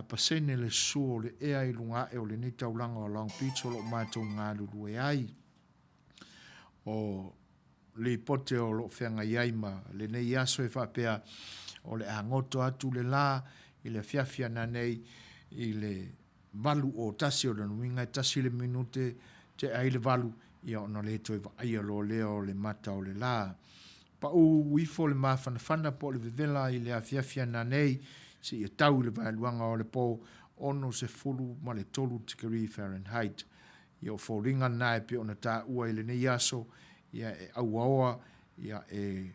pasene le susu o le ea i luga ae o lenei taulaga o Long Beach o lo o matou galulue ai. O lipote o lo o feagai ai ma lenei aso e faapea o le a goto atu le la i le afiafi ananei i le 8:01, o lona uiga e tasi le minute tea ai le valu, ia ona le toe vaaia loa lea o le mata o le la. Pau ifo le mafanafana po o le vevela i le afiafi ananei seia tau i le vaeluaga o le po 63 tikeri Fahrenheit. Ia o foliga na e pei ona taua i lenei aso, ia e auaoa, ia e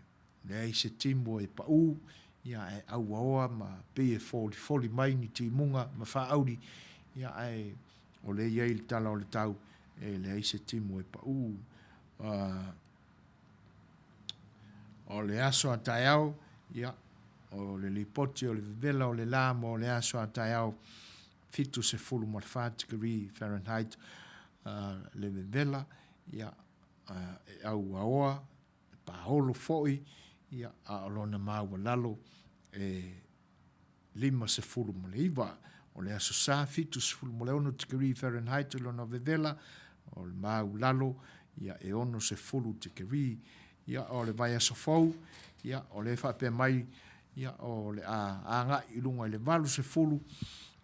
leai se timu e pau, ia ae auaoa ma pei e folifoli mai ni timuga ma faaauli, ia ae o lea e i ai le tala o le tau, e leai se timu e pau. O le aso a taeao, ia, o le lipoti o le vevela o le la mo le aso a taeao, 74 degree Fahrenheit le vevela, ia, e auaoa, e paolo foi, ia, a o lona maualalo e 59. O le Aso Sa, 76 tikeri Fahrenheit lona vevela, o le maulalo, ia, e 60 tikeri. Ia, o le vaiaso fou, ia, o lea e faapea mai, ia, o le a agai i luga i le 80,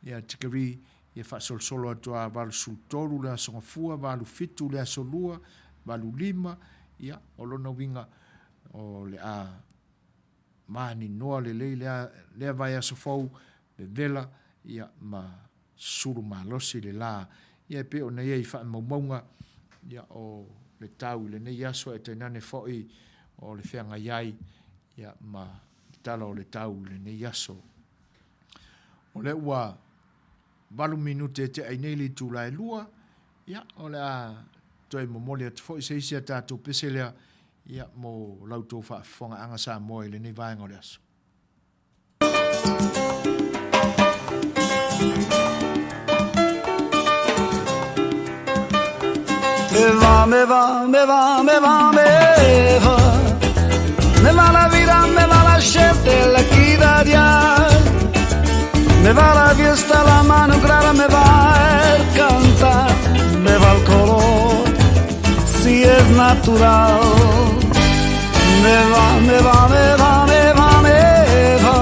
ia, tikeri, ia faasolosolo atu a 83 le Aso Gafua, 87 le Aso Lua, 85, ia, o lona uiga, o le a maninoa lelei lea, lea vaiaso fou, vevela, ia, ma sulu malosi le la. Ia e pei ona i ai i faamaumauga, ia, o le tau i lenei aso ae tainane foi o le feagai ai, ia, ma le tala o le tau i lenei aso. O lea ua 8 minute e tea ai nei le itula e 2, ia, o le a toe momoli atu foi se isi a tatou pese lea, ia, mo la outou faafofogaaga Samoa i lenei vaega o le aso. Me va, me va, me va, me va, me va. Me va la vida, me va la gente, la equidad. Me va la vista, la mano clara, me va el cantar, me va el color, si es natural. Me va, me va, me va, me va, me va.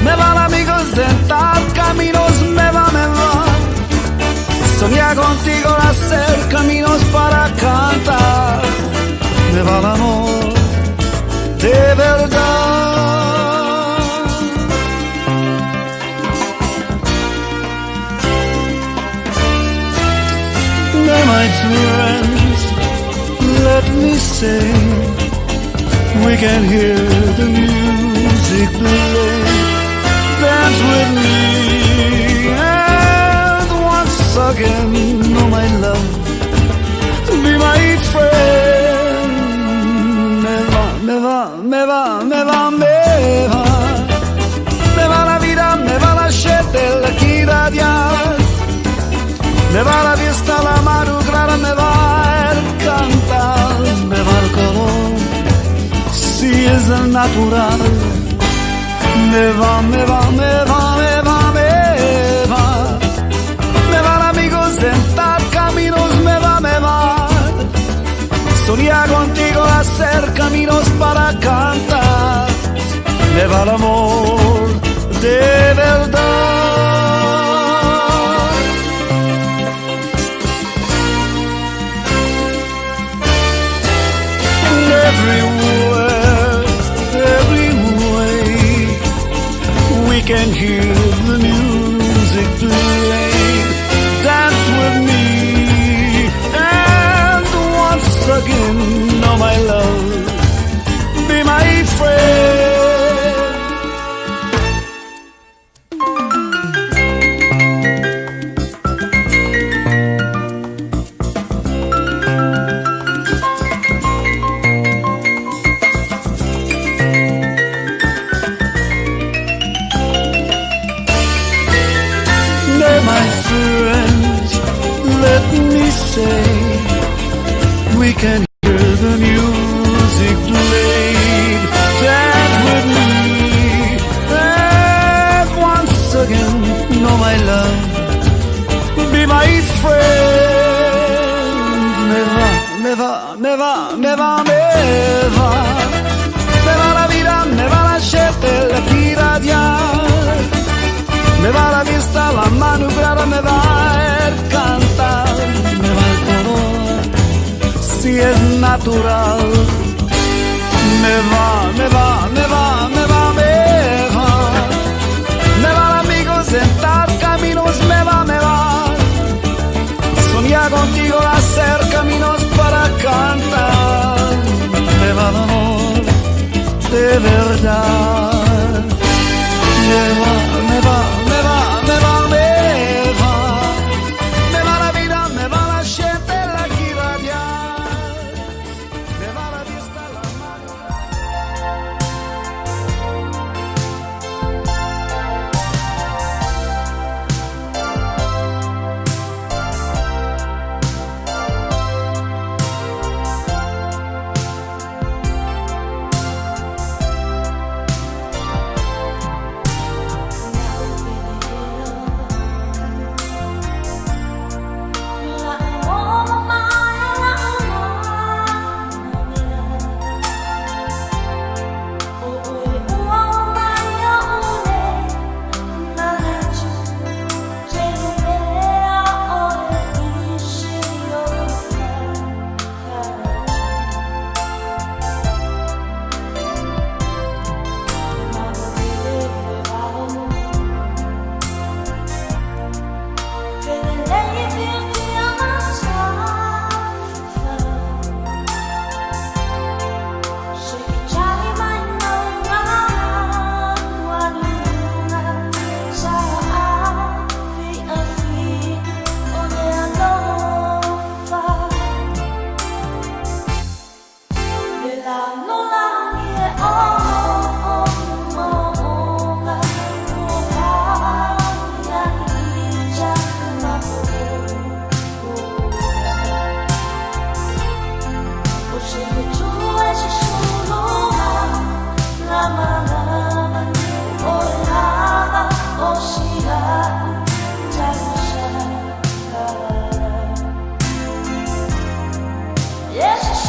Me van amigos sentar caminos, me va, me va. Soñar contigo, hacer caminos para cantar. Me va el amor de verdad. Now, my friends, let me say, we can hear the music play. Dance with me, and once again, oh my love, be my friend. Me va, me va, me va, me va, me va. Me va la vida, me va la gente, la equidad. Me va la vista, la madrugada, me va el cantar, me va el color, si es el natural. Me va, me va, me va, me va, me va. Me van amigos sentar caminos, me va, me va. Soñar contigo, hacer caminos para cantar. Me va el amor de verdad. And everywhere, every way, we can hear the music play. Dance with me, and once again, oh my love, be my friend. Now, my friends, let me say, we can hear the music play. Dance with me, and know my love, be my friend. Me va, me va, me va, me va, me va. Me va la vida, me va la gente, la irradiar. Me va la vista, la manubrada, me va el cantar, me va el color, si es natural. Me va, me va, me va, me va, me va. Me van amigos, sentar caminos, me va, me va. Soñar contigo, hacer caminos para cantar. Me va el amor de verdad. Me va, me va, me va, me va, me va. Me va la vida, me va la gente, la irradiar. Me va la vista, la mano. Yes,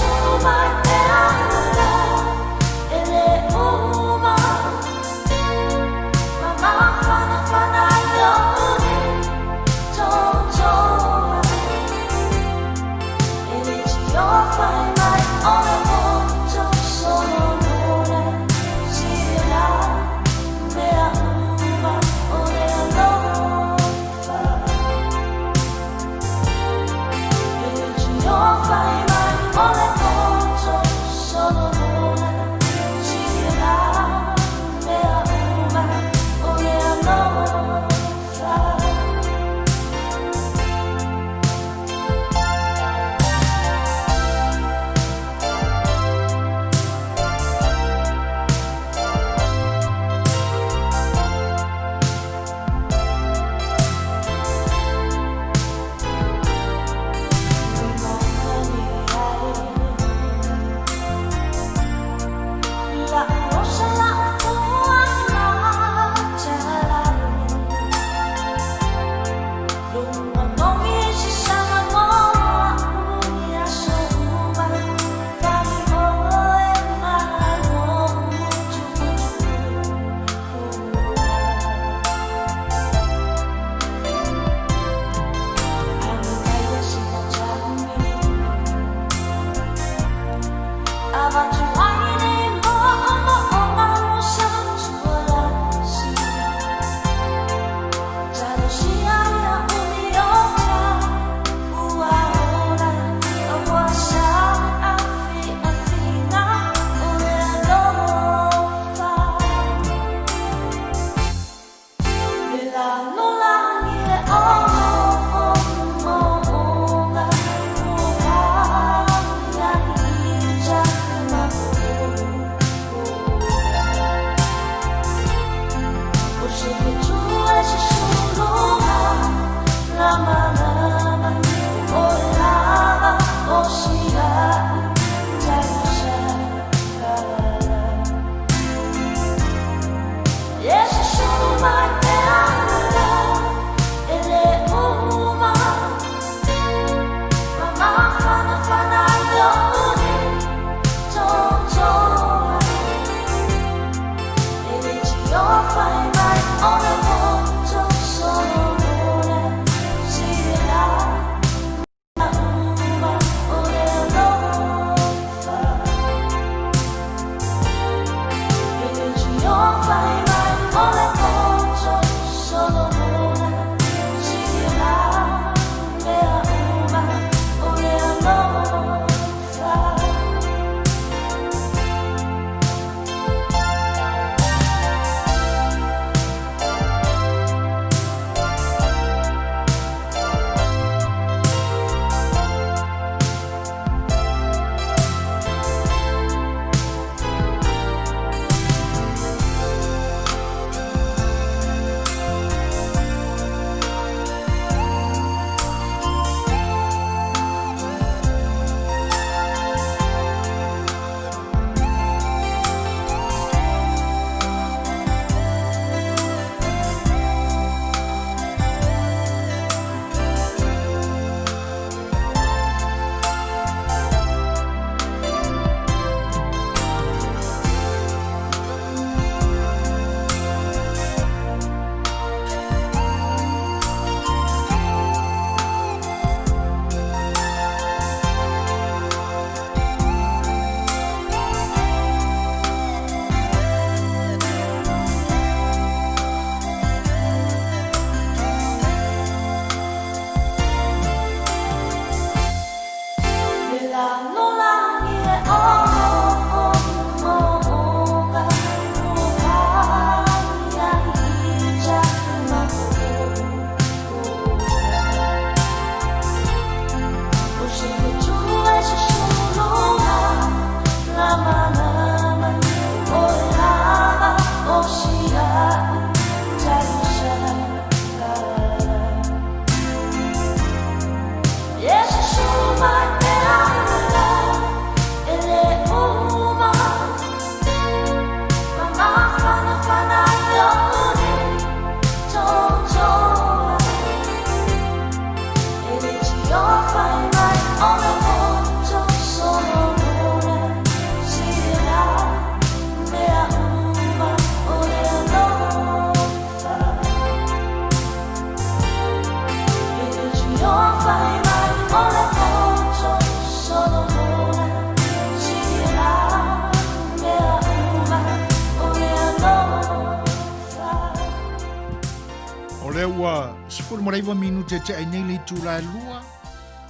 O lea ua 19 minute tea i nei le itula e 2.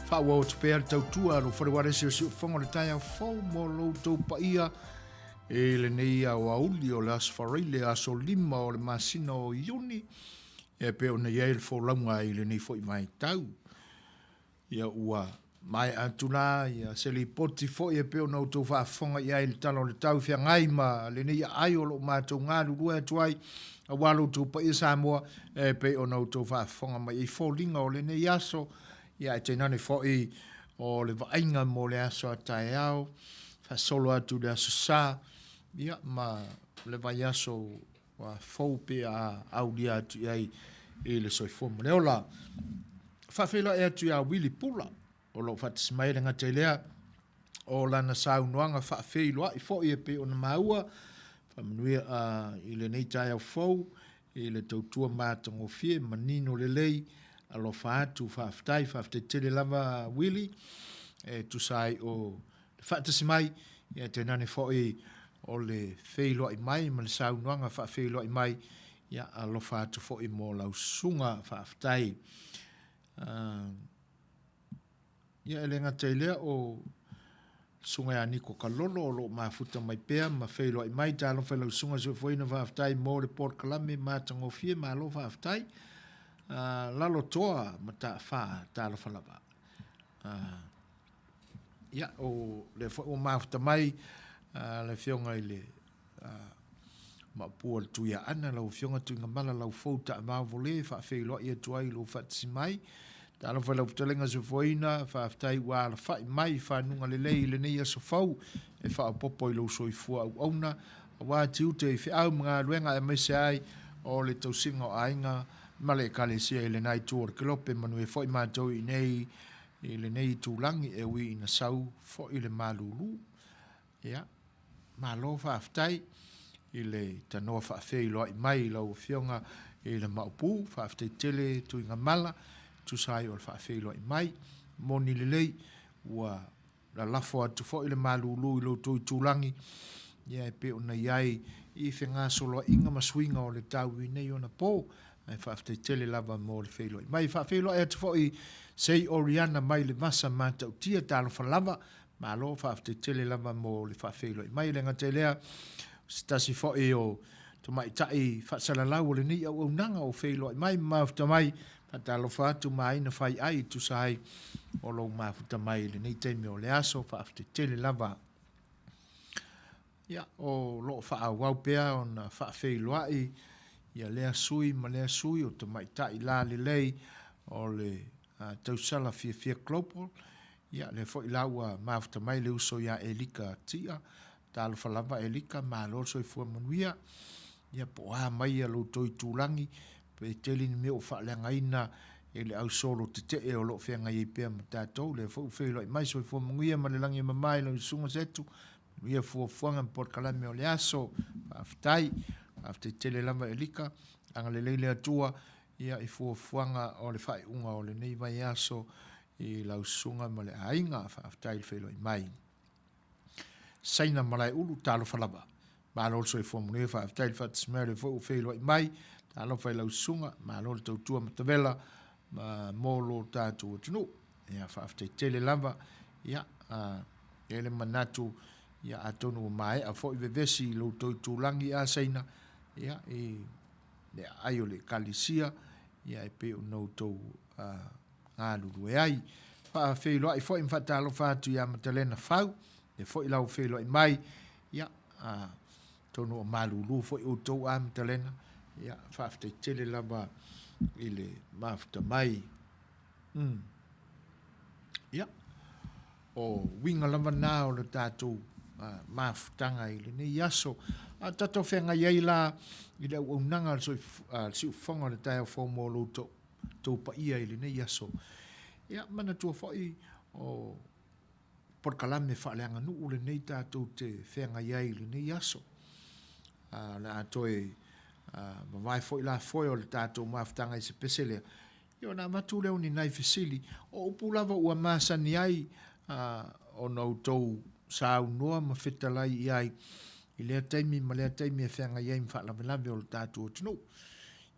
Faaauau atu pea le tautua a lou fale ualesi o Siufofoga o le taeao fou mo lo outou paia i lenei aoauli o le Aso Faraile, aso 5 o le masina o Iuni, e pei ona i ai le folauga i lenei foi vaitau. Ia ua maea atu la ia se lipoti foi e pei ona outou faafofoga i ai i le Tala o le Tau feagai ma lenei aai o lo o matou galulue atu ai aua lo outou paia Samoa e pei ona outou faafofoga mai i foliga o lenei aso, ia ae tainane foi o le vaaiga mo le aso a taeao faasolo atu i le Aso Sa, ia ma le vaiaso fou pe a aulia atu i ai i le soifua ma le ola. Faafeiloai atu ia Wili Pula o lo o faatasi mai le gata i lea o lana saunoaga faafeiloai foi e pei ona maua faamanuia i lenei taeao fou i le tautua matagofie manino lelei alofa atu faafetai faafetai tele lava Wili e tusa ai o le faatasi mai, ia tainane foi o le feiloai mai ma le saunoaga faafeiloai mai, ia alofa atu foi mo lau susuga, faafetai. Ia e le gata i lea o susuga ia Niko Kalolo o lo o mafuta mai pea ma feiloai mai, talofa i lau susuga soifuaina, faafetai mo le polokalame matagofie, malo faafetai. Lalo toa Mataafa, talofa lava. Ia, o lea foi ua mafuta mai le Afioga i le Maopu o le Tuiaana, lau Afioga Tuigamala Laufou Taamaovole e faafeiloai atu ai i lou faatasi mai. Talofa i lau fetalaiga soifuaina, faafetai ua alafai mai i fanuga lelei i lenei aso fou e faaopoopo i lou soifua auauna, aua tiute i feau ma galuega aemaise ai o le tausiga o aiga ma le Ekalesia i lena itu o le kelope. Manuia foi matou i inei i lenei itulagi e ui ina sau foi le malulu. Ia, malo faafetai i le tanoa faafeiloai mai i lau Afioga i le Maopu, faafetai tele Tuigamala, tusa ai o le faafeiloai mai. Moni lelei, ua lalafo atu foi le malulu i lo outou itulagi, ia e pei ona i ai i fegasoloaiga ma suiga o le tau i nei ona po. Ae faafetai tele lava mo le feiloai mai. Faafeiloai atu foi sei Oriana mai le Vasa Matautia, talofa lava, malo faafetai tele lava mo le faafeiloai mai. E le gata i lea, o se tasi foi o tamaitai faasalalau o lenei auaunaga o feiloai mai ma mafuta mai, faatalofa atu ma aina fai ai e tusa ai o lou mafuta mai i lenei taimi o le aso, faafetai tele lava. Ia, o lo o faaauau pea ona faafeiloai ia lea sui ma lea sui o tamaitai lalelei o le tausala fiafia global. Ia, lea foi la ua mafuta mai le uso ia Elika Tia. Talofa lava Elika, malo le soifua manuia. Ia, po o a mai ia lo outou itulagi, pe tele ni mea ua faaleagaina e le au solo tetee o lo o feagai ai pea ma tatou. Lea foi ua feiloai mai, soifua manuia ma le lagi e mama i lau susuga Setu. Manuia fuafuaga ma polokalame o le aso. Faafetai. Faafetai tele lava Elika. Agalelei le Atua ia i fuafuaga o le faaiuga o lenei vaiaso i lau susuga ma le aiga. Faafetai le feiloai mai. Saina Malaeulu, talofa lava. Malo le soifua manuia, faafetai le faatasi mai o lea foi ua feiloai mai. Talofa i lau susuga, malo le tautua matavela ma mo lo tatou atunuu. Ia, faafetai tele lava. Ia, e i ai le manatu, ia, atonu ua maea foi vevesi i lo outou itulagi a Saina, ia, i le aai o le Ekalesia, ia, e pei ona outou galulue ai. Faafeiloai foi ma faatalofa atu ia Matalena Fau, lea foi la ua feiloai mai, ia, atonu o malulu foi outou a Matalena, ia, faafetai tele lava i le mafuta mai. Ia, o uiga lava na o le tatou mafutaga i lenei aso. A tatou feagai ai la i le auaunaga a le siufofoga o le taeao fou mo lo outou paia i lenei aso. Ia, manatua foi o polokalame faaleaganuu lenei tatou te feagai ai i lenei aso. O le a toe vavae foi la foe o le tatou mafutaga i se pese lea. Ia ona avatu lea o ni nai fesili, o upu lava ua masani ai ona outou saunoa ma fetalai i ai i lea taimi ma lea taimi e feagai ai ma faalavelave o le tatou atunuu.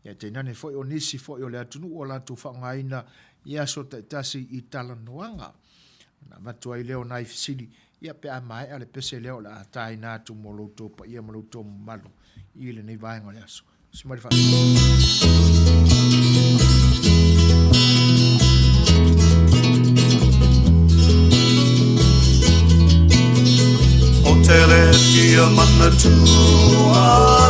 Ia, tainane foi o nisi foi o le atunuu ua latou faaaogaina i aso taitasi i talanoaga. Ona avatu ai lea o nai fesili, ia pe a maea le pese lea o le a taina atu mo lo outou paia ma lo outou mamalu i lenei vaega o le aso. Tusi mai le Ou te le fia manatua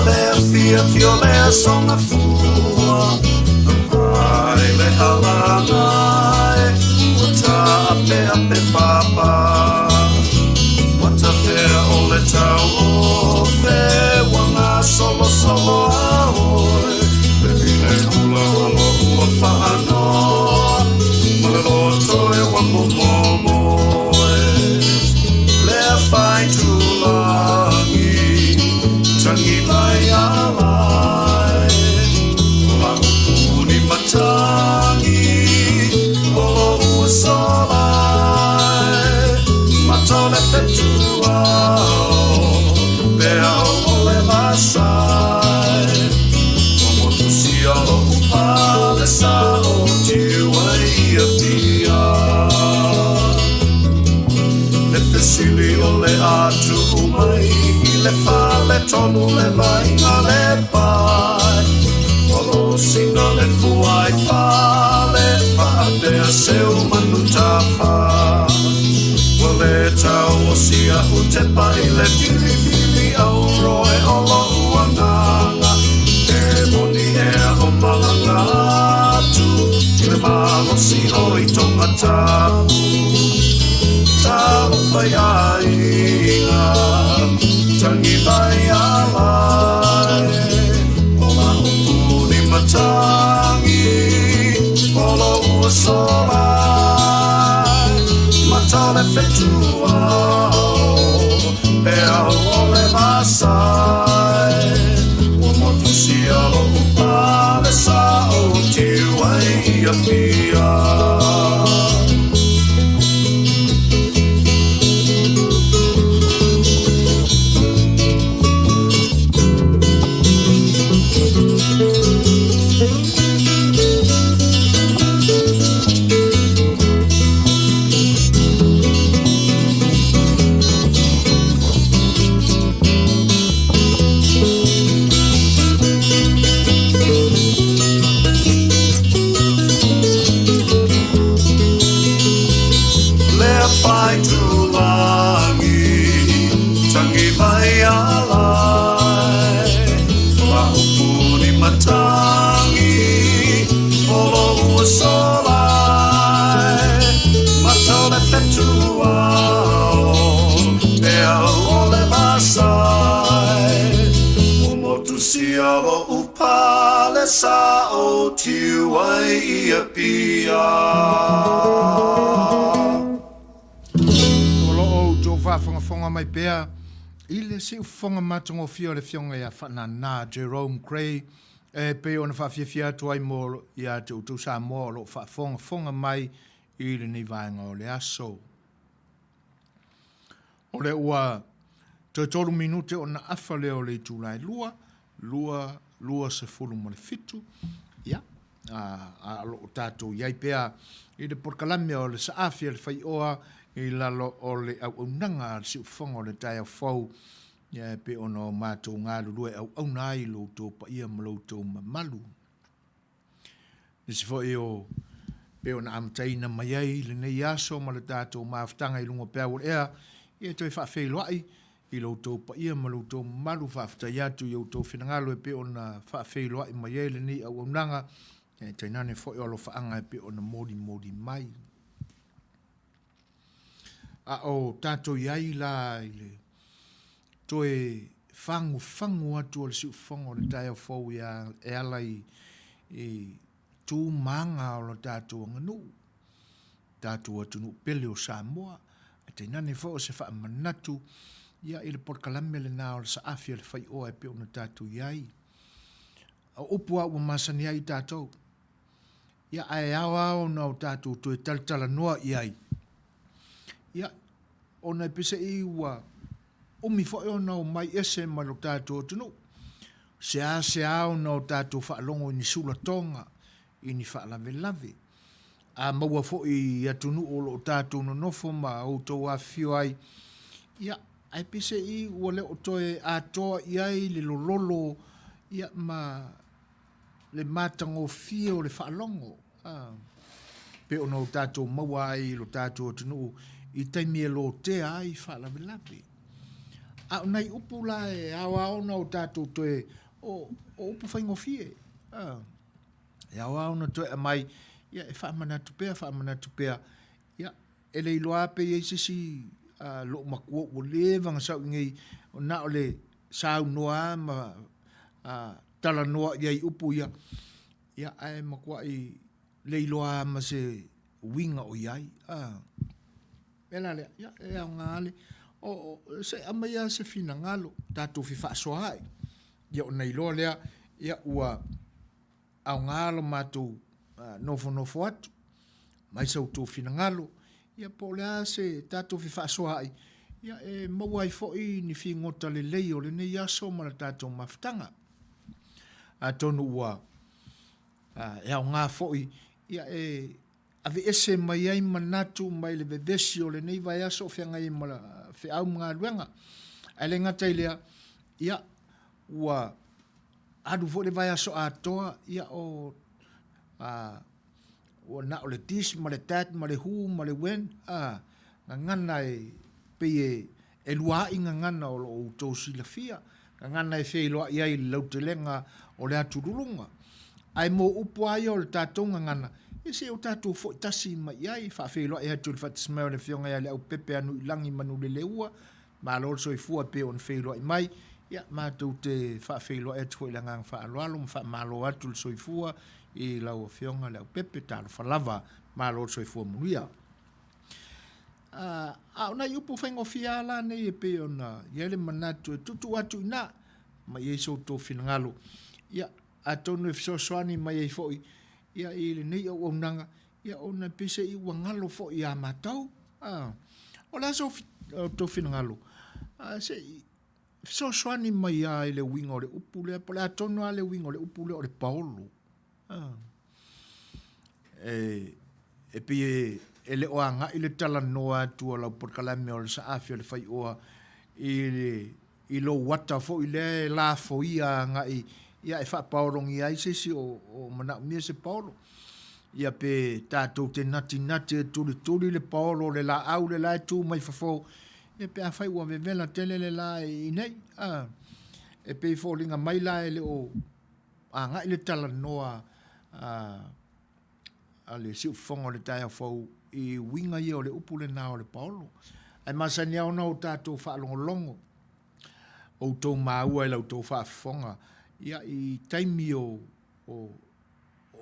le fiafia o le aso gafua Ai le alaga e ua taapeape papa Ua tafea o le tauofe ua gasolosolo a oe Le vine hula olo ua faanoa Ma le loto e ua momomoe Lea fai tulagi tangi mai alai La upu ni matangi o lo ua solai Matole fetua o pea o le masai Ua motusia lo'u pale sa o tiu ai ia pia Le fesili o le a tuu mai i le fale tonu le vaaiga le pai Ua losina le fua i fale faapea seu manu tawha Ua le tauosi a'u tepa i le filifili auroe o lo'u agaga E moni ea o malaga atu i le malosi o i Tongatapu Talofa i aiga tangi mai alai O la upu ni matangi o lo ua solai Matale fetua pea o le masai Ua motusia lo'u pale sa o tiu ai ia pia. Lea fai tulangi tangi mai alai La upu ni matangi o lo ua solai Matau le fetua pea o le masai Ua motusia lo'u pale sa o tiu ai i Apia. O lo o outou faafogafoga mai pea i le siufofoga matagofie o le Afioga ia Faanana Jerome Gray e pei ona faafiafia atu ai mo ia te outou Samoa o lo o faafogafoga mai i lenei vaega o le aso. O lea ua toe 3 minute ona afa lea o le itula e 2, 2, 27, ia, a, a o lo o tatou i ai pea i le polokalame o le saafi a le faioa i lalo o le auaunaga a le siufofoga o le taeao fou, ia, e pei ona o matou galulue auauna ai lo outou paia ma lo outou mamalu. Nisi foi o pei ona amataina mai ai lenei aso ma le tatou mafutaga i luga o peau o le ea, ia toe faafeiloai i lo outou paia ma lo outou mamalu, faafetai atu i outou finagalo e pei ona faafeiloai mai ai lenei auaunaga, e tainane foi o alofaaga e pei ona molimoli mai. A o tatou i ai la i le toe fagufagu atu o le siufofoga o le taeao fou e ala i tu ma aga o lo tatou aganuu, tatou atunuu pele o Samoa, ae tainane foi o se faamanatu ia i le polokalame lena o le saafi a le faioa e pei ona tatou i ai. O upu lava ua masani ai tatou, ia ae ao lava ona o tatou toe talatalanoa i ai, ia ona e peiseai ua umi foi ona omai ese mai lo tatou atunuu. Seasea ona o tatou faalogo i ni sulatoga, i ni faalavelave. A maua foi i atunuu o lo o tatou nonofo ma outou afifio ai, ia, ae peiseai ua le o toe atoa i ai le lololo, ia, ma le matagofie o le faalogo, a, pei ona o tatou maua ai i lo tatou atunuu i taimi e lotea ai faalavelave. A o nai upu la e aoao ona o tatou toe, o, o upu faigofie, a, e aoao ona toe aumai, ia, e faamanatu pea, faamanatu pea, ia, e le iloa lava pe i ai se isi loomatua ua leva ona sau i inei, na o le saunoa lava ma talanoa i ai i upu ia, ia ae matuai le iloa lava ma se uiga o i ai. O le mea la lea, ia e aoga lava le, se i aumai lava se finagalo, tatou fefaasoaai, ia ona iloa lea, ia ua aoga lo matou nofonofo atu, aumai so outou finagalo, ia po o le a se tatou fefaasoaai, ia e maua ai foi ni figota lelei o lenei aso ma le tatou mafutaga. Atonu ua e aoga foi ia e aveese mai ai manatu mai le vevesi o lenei vaiaso o feagai ai ma feau ma galuega. Ae le gata i lea, ia ua alu foi le vaiaso atoa, ia o a, ua na o le this ma le that ma le who ma le when, a, gagana e pei e e luaai gagana o lo o outou silafia, gagana e feiloai ai i le lautelega o le atululuga. Ae mo upu lava ia o le tatou gagana, ia se i o tatou foi tasi mai i ai, faafeiloai atu i le faatasi mai o le Afioga ia Leaupepe Anuilagi Manuleleua, malo le soifua e pei ona feiloai mai, ia matou te faafeiloai atu foi i le agaga faaaloalo ma faamalo atu le soifua i lau Afioga Leaupepe, talofa lava, malo le soifua manuia. A o nai upu faigofie lava la nei e pei ona i ai le manatu e tuutuu atu i ina ma i ai so outou finagalo, ia, atonu e fesoasoani mai ai foi ia, i lenei auaunaga, ia, ona e peiseai ua galo foi ia matou. A, o le a so outou finagalo? A, se i fesoasoani mai lava i le uiga o le upu lea, po o le a tonu lava le uiga o le upu lea o le paolo. E pei e le o agai le talanoa atu a lau polokalame o le saafi o le faioa i lou ata foi lea e lafoia agai ia e faapaologia ai se isi o manaomia se paolo. Ia pe tatou te natinati e tulituli le paolo o le laau le la e tu mai fafo, ia pe afai ua vevela tele le la i inei. E pei e foliga mai la e le o agai le talanoa a le siufofoga o le taeao fou i uiga ia o le upu lena o le paolo. Ae masani lava ona o tatou faalogologo, outou maua i la outou faafofoga, ia i taimi o, o,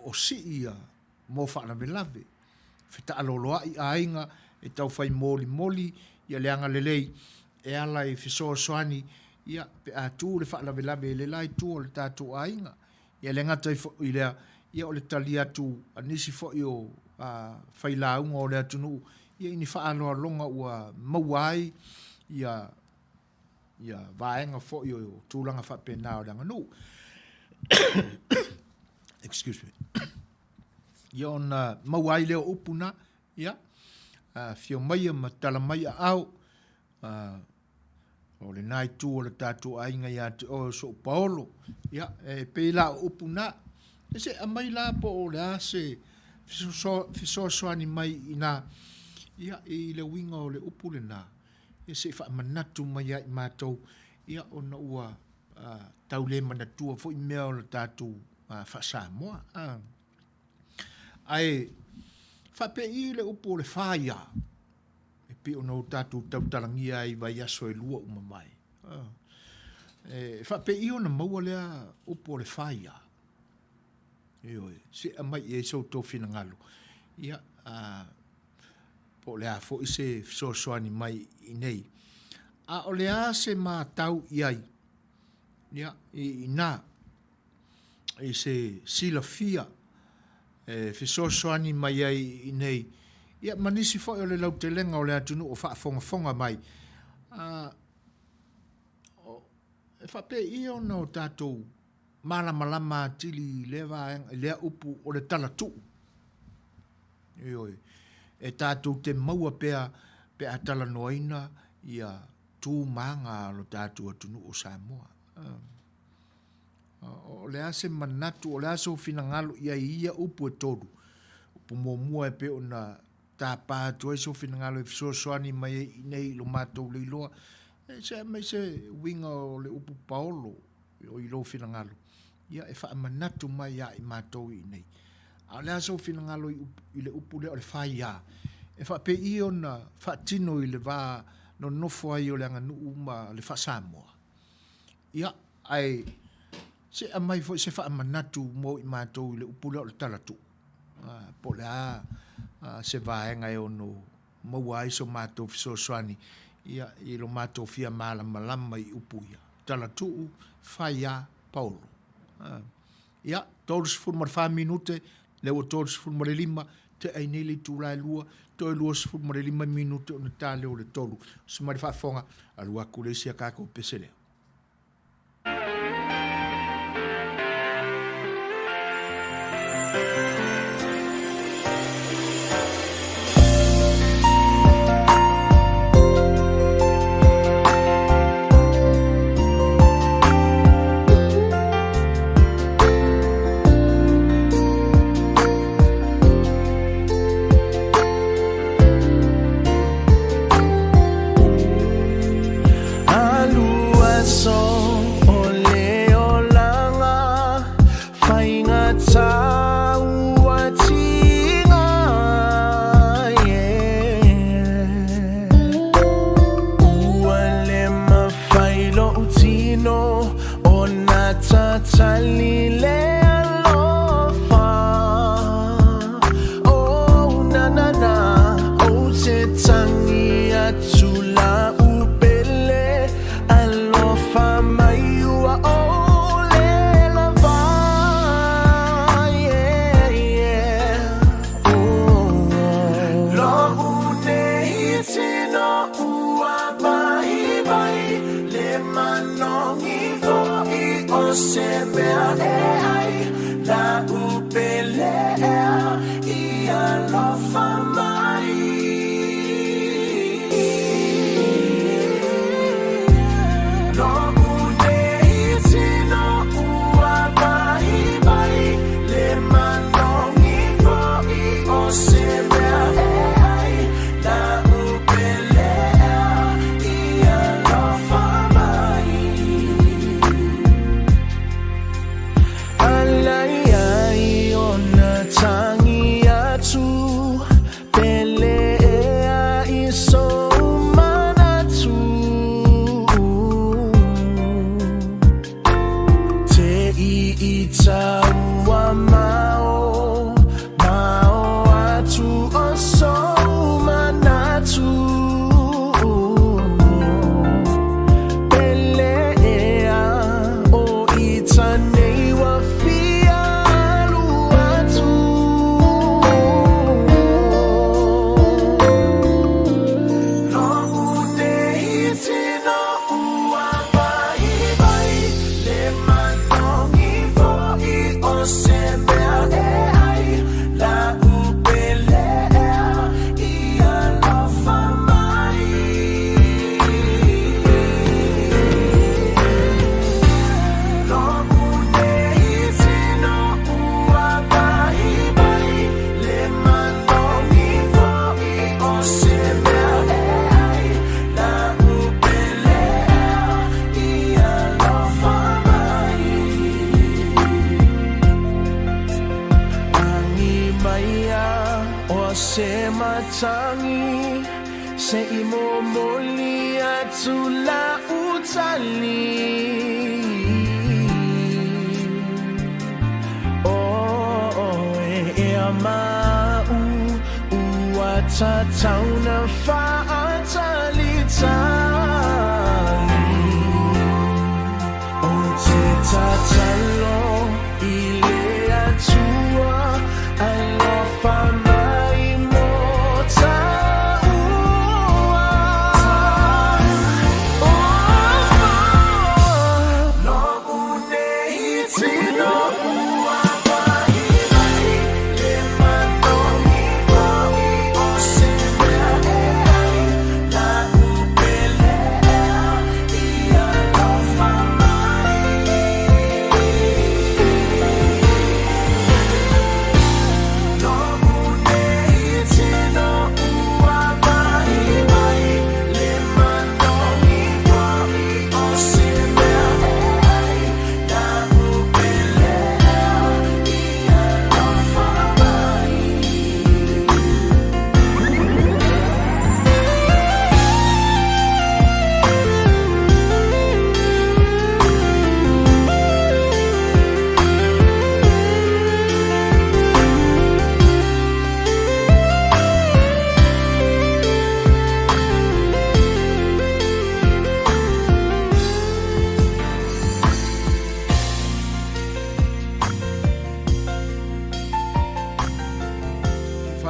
o sii ia mo faalavelave, fetaaloloai aiga e taufai molimoli ia le agalelei e ala i fesoasoani ia pe a tu le faalavelave i le la itu o le tatou aiga. Ia e le gata i lea, ia o le tali atu a nisi foi o failauga o le atunuu ia i ni faaaloaloga ua maua ai ia ia vaega foi o tulaga faapena o le aganuu. Excuse me. Ia ona maua ai lea o upu na, ia, afio maia ma tala mai aao, o lena itu o le tatou aiga ia te oe o sou paolo. Ia, e pei la o upu na. E se aumai la po o le a se fesoasoani mai i ina, ia, i le uiga o le upu lena, ia se i faamanatu mai ia i matou, ia, ona ua tau le manatua foi mea o le tatou faa-Samoa. Ae faapei le upu o le faia? E pei ona o tatou tautalagia ai i vaiaso e lua ua mavae. E faapei ona maua lea upu o le faia? Ioe, se aumai i ai so outou finagalo. Ia, a, po o le a foi se fesoasoani mai i inei. A o le a se matau i ai, ia, i ina, i se silafia e fesoasoani mai ai i inei, ia ma nisi foi o le lautelega o le atunuu o faafogafoga mai, a, e faapei ona o tatou. malamalama atili i lea vaega, i lea upu o le talatuu. Ioe. E tatou te maua pea pe a talanoaina ia tu ma aga a lo tatou atunuu o Samoa. O le a se manatu, o le a sou finagalo i ai i ia upu e tolu? Upu muamua e pei ona tapa atu ai sou finagalo e fesoasoani mai ai i inei i lo matou leiloa, e se aemaise uiga o le upu paolo i lou finagalo, ia e faamanatu mai ia i matou i inei. A o le a sou finagalo i, i le upu lea o le faia, e faapei ona faatino i le va nonofo ai o le aganuu ma le faa-Samoa? Ia, ae se aumai foi se faamanatu mo i matou i le upu lea o le talatuu, po o le a se vaega e ono maua ai so matou fesoasoani ia, i lo matou fia malamalama i upu ia, talatuu, faia, paolo. Ia, 34 minute, lea ua 35, tea ai nei le itula e 2, toe 25 minute ona ta lea o le 3. Osi mai le faafofoga, alu atu le isi a tatou pese lea.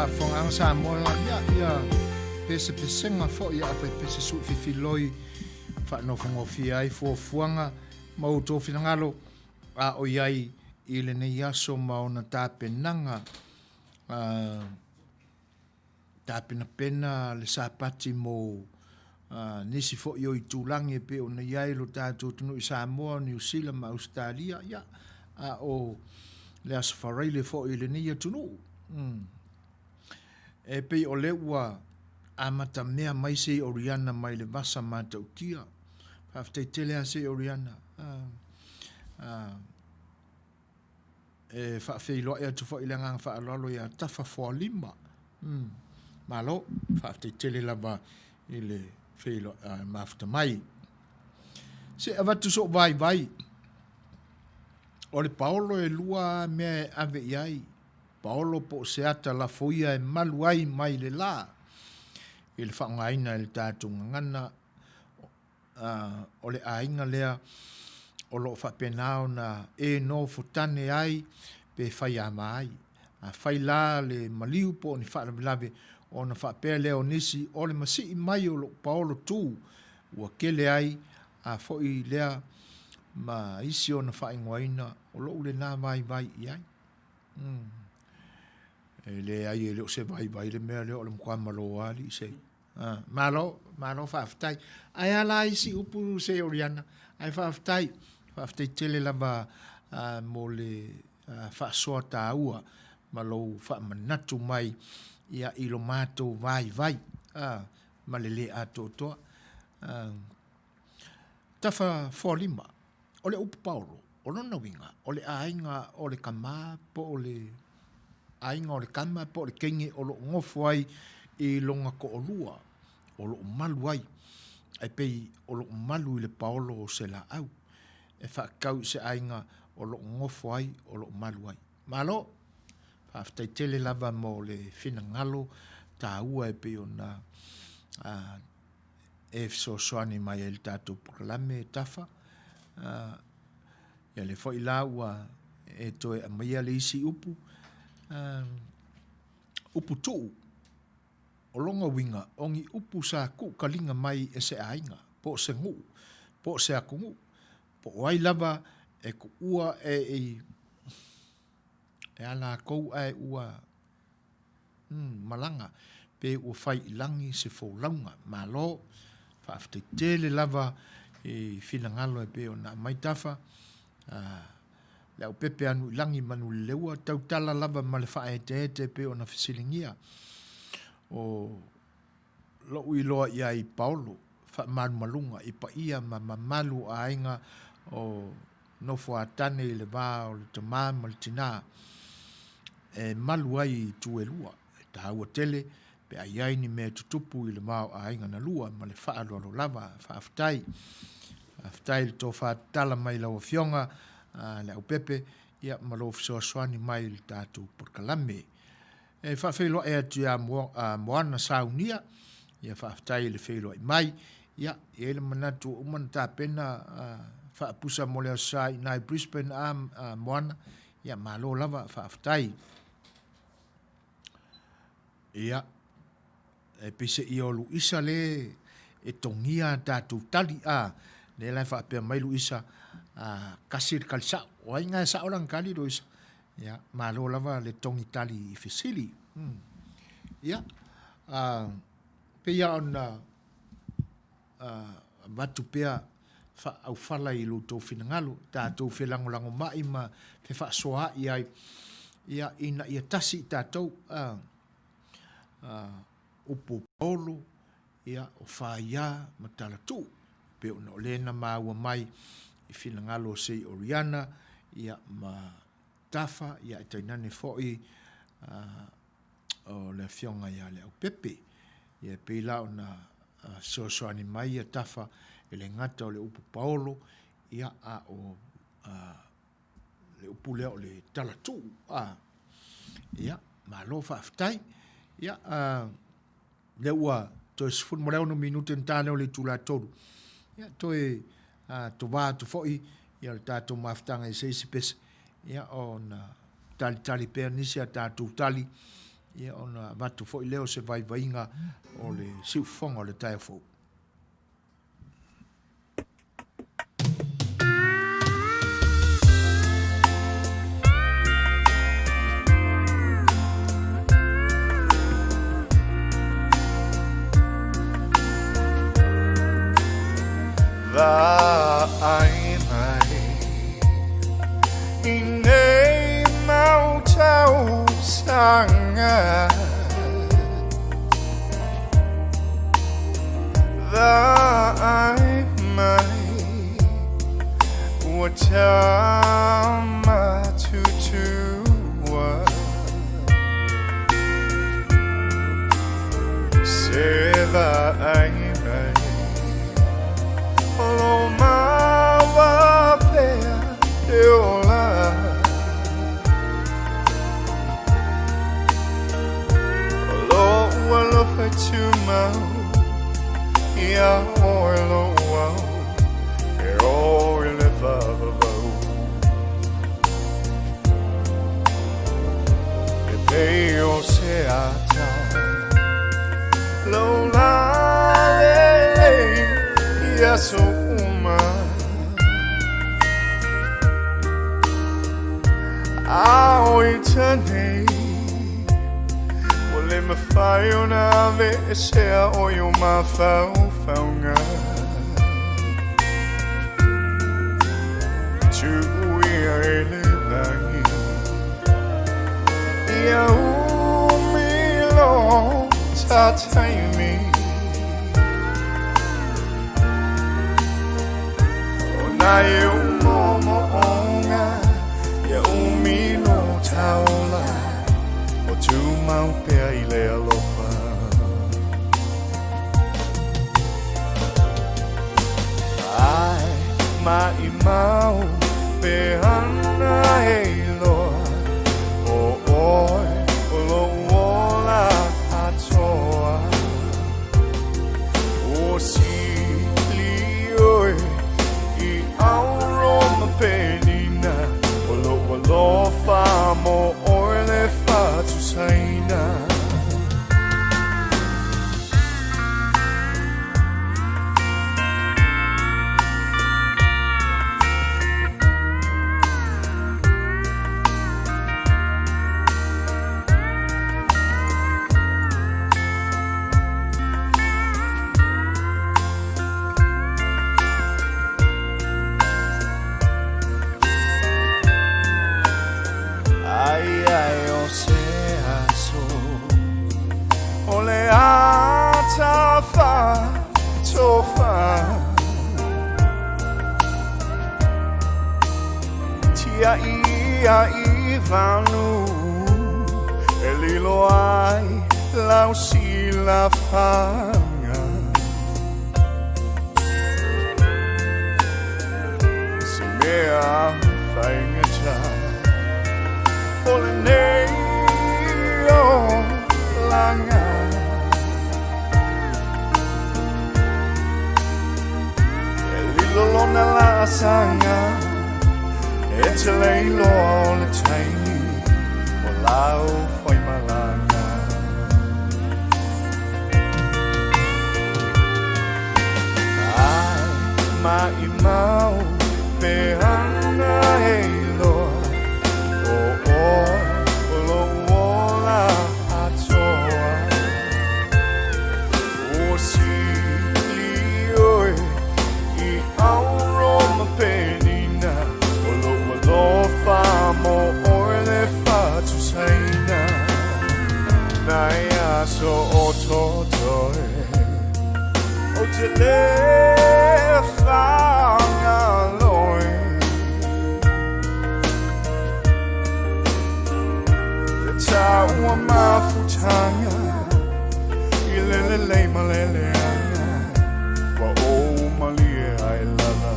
faafofogaaga Samoa, ia, ia pesepesega foi a faipea se sui fifiloi faanofogofie ai fuafuaga ma outou finagalo a o i ai i lenei aso ma ona tapenaga tapenapena le Sapati mo nisi foi o itulagi e pei ona i ai lo tatou atunuu i Samoa, Niu Sila ma Ausetalia, ia, a o le Aso Faraile foi i lenei atunuu. E pei o lea ua amatamea mai sei Oriana mai le vasa matautia. Faafetai tele lava sei Oriana. E faafeiloai atu foi i le agaga faaaloalo ia Tafa Foalima. Malo, faafetai tele lava i le feiloai mafuta mai. Se avatu sou vaivai, o le paolo e lua mea e ave i ai, paolo po o se ata lafoia e malu ai mai le la i le faaaogaina e le tatou gagana o le aiga lea o lo o faapena ona e nofotane ai pe faiama ai. Afai la le maliu po o ni faalavelave ona faapea lea o nisi o le masii mai o lou paolo tu ua kele ai a foi lea ma isi ona faaigoaina o lou lena vaivai i ai. E leai e le o se vaivai le mea lea o le matua malo lava alii se Malo, malo faafetai. Ae a la isi upu se Oriana? Ae faafetai, faafetai tele lava mo le faasoa taua ma lou faamanatu mai ia i lo matou vaivai ma le le atoatoa. Tafa Foalima, o le upu paolo, o lona uiga, o le aiga o le tama po o le aiga o le tama po o le teine o lo o nofo ai i lona toalua, o lo o malu ai, e pei o lo o malu i le paolo o se laau, e faatatau i se aiga o lo o nofo ai, o lo o malu ai. Malo! Faafetai tele lava mo le finagalo taua e pei ona e fesoasoani mai ai i le tatou polokalame e tafa. Ia lea foi la ua e toe aumaia le isi upu, upu tuu. O lona uiga, o ni upu sa tuukaliga mai e se aiga, po o se nuu, po o se atunuu, po o ai lava e tuua e a latou ae ua malaga pe ua fai i lagi se folauga. Malo, faafetai tele lava i finagalo e pei ona aumai tafa, le aupepe anu i lagi ma Nuleleua, tautala lava ma le faaeteete e pei ona fesiligia. O lou iloa i ai i Paolo, faamalumaluga i paia ma mamalu o aiga o Nofoatane i le va o le tama ma le tina e malu ai i itu e lua. E taua tele pe a i ai ni mea e tutupu i le va o aiga na lua ma le faaaloalo lava. Faafetai. Faafetai i le tofa tatala mai i lau Afioga Leaupepe ia ma lou fesoasoani mai i le tatou polokalame. E faafeiloai atu ia Moana Saunia, ia faafetai i le feiloai mai. Ia, e i ai le manatu ua uma ona tapena faapusa mo le Aso Sa i ina i Brisbane a Moana. Ia, malo lava, faafetai. Ia, e peiseai o Luisa le e togia a tatou tali, a, lea la e faapea mai Luisa, a, kasi le tali sao. O ai na e sao lana tali Luisa? Ia, malo lava le togi tali i fesili. Ia, a, pei lava ona avatu pea faaaufala i lo outou finagalo, tatou felagolagomai ma fefaasoaai ai, ia, ina ia tasi i tatou, a, a, upu paolo, ia, o Faia ma Talatuu, pei ona o lea na maua mai i finagalo o Sei Oriana, ia, ma Tafa, ia, e tainane foi o le Afioga ia Leaupepe. Ia, e pei la ona fesoasoani mai ia Tafa e le gata o le upu paolo, ia, a o le upu lea o le Talatuu. A, ia, malo faafetai. Ia, a, lea ua toe 16 minute ona ta lea o le itula e 3. Ia, toe tovā atu foi ia le tatou mafutaga i se isi pese, ia, ona talitali pea nisi a tatou tali. ia ona avatu foi lea o se vaivaiga o le siufofoga o le taeao fou. Vaai mai i nei mau tausaga Vaai mai ua tama tutua Se vaai mai o lo maua pea te ola O lo'u alofa tumau Iā ʻoe lo'u ao E ō i le faavavau E pei o se ata Lou lā lelei i aso uma A ʻo ia nei Ua le mafai ona aveesea ʻoe i ou mafaufauga Tuu ia e le lagi Ia umi loa ta taimi O nai ou moomooga Ia umi lo ta ola O tumau pea i le alofa Ai maʻimau pe ana e iloa ʻO ʻoe o loʻu ola atoa Ua sili ʻoe i ʻauro ma penina O loʻu alofa mo ʻoe le faatusaina. Ai ai o se aso O le ata fatofa Tiaʻi ia i vanu E lilo ai lau silafaga Se mea faigata O lenei olaga E lilo lona laasaga E te le iloa o le taimi O lau faimalaga Ai maʻimau pe ana e iloa ʻO ʻoe o loʻu ola atoa Ua sili ʻoe i ʻauro ma penina O loʻu alofa mo ʻoe le faatusaina Nai aso o totoe Ou te le faagaloe Le taua mafutaga I le lelei ma le leaga Ua ou malie ai lava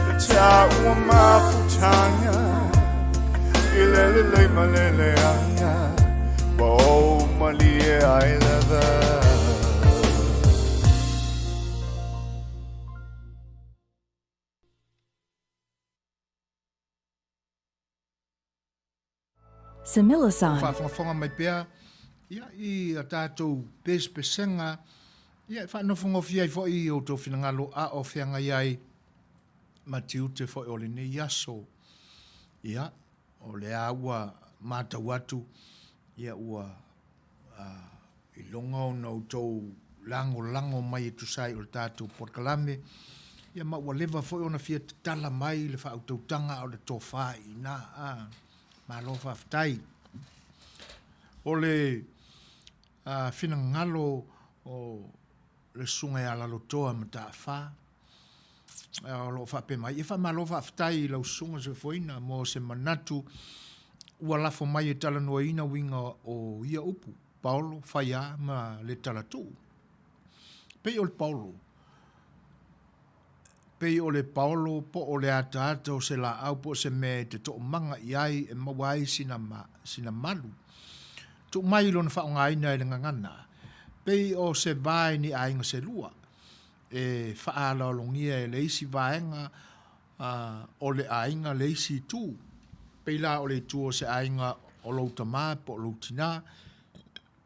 Le taua mafutaga I le lelei ma le leaga Ua ou malie ai lava. Similasan. Faafogafoga mai pea ia i a tatou pesepesega ia e faanofonofia ai foi i outou finagalo a o feagai ai ma tiute foi o lenei aso. Ia, o lea ua matau atu ia ua iloga ona outou lagolago mai e tusa ai o le tatou polokalame, ia ma ua leva foi ona fia tatala mai le faautautaga a o le tofa i ina. A, malo faafetai. O le finagalo o le Susuga ia Lalotoa Mataafa, o lo o faapea mai, ia faamalo faafetai i lau Susuga Soifuaina mo se manatu ua lafo mai e talanoaina uiga o ia upu, paolo, faiā ma le talatuu. Pei o le paolo, pei o le paolo po o le ataata o se laau po o se mea e te toomaga i ai e maua ai sina, sina malu. Tuu mai lona faaaogaina e le gagana, pei o se va i ni aiga se lua, e faaaloalogia e le isi vaega o le aiga le isi itu, pei la o le itu o se aiga o lou tama po o lou tina,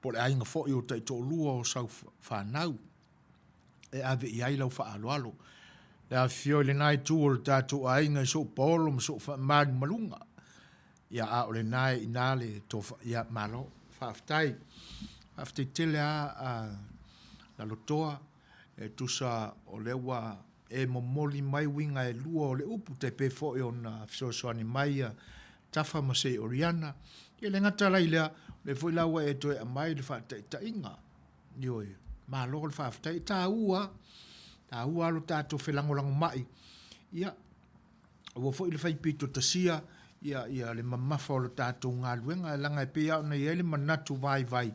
po o le aiga foi o taitoalua o sau fanau e ave i ai lau faaaloalo. Le afifio i lena itu o le tatou aiga i sou paolo ma sou faamalumaluga. Ia, a o lena e i ina le tofa, ia, malo, faafetai. Faafetai tele lava Lalotoa, e tusa o lea ua e momoli mai uiga e lua o le upu, tai pei foi ona fesoasoani mai ia Tafa ma Seoriana. Ia e le gata la i lea, o lea foi la ua e toe aumai le faataitaiga. Ioe, malo le faafetai. E taua, taua lo tatou felagolagomai. Ia, aua foi le faipito tasia ia, ia le mamafa o le tatou galuega, leaga e pei lava ona i ai le manatu vaivai,